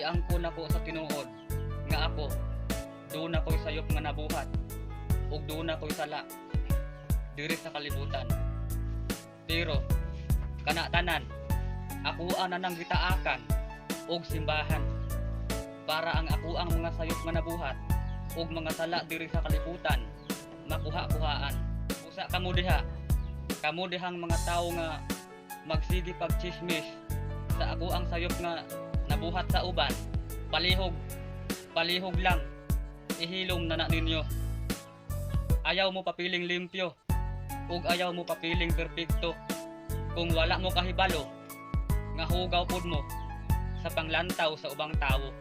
Giangkon nako sa tinuod nga ako duna ko'y sayop nga nabuhat ug duna ko'y sala diri sa kalibutan. Pero kana tanan ako na nang gitaakan og simbahan para ang ako ang mga sayop nga nabuhat ug mga sala diri sa kalibutan makuha-kuhaan. Usa kamo diha, kamo dihang mga tawo nga magsige pagchismis sa ako ang sayop nga nabuhat sa uban, palihog, palihog lang, ihilom na na ninyo. Ayaw mo papiling limpyo, ug ayaw mo papiling perpekto, kung wala mo kahibalo, nga hugaw pud mo sa panglantaw sa ubang tawo.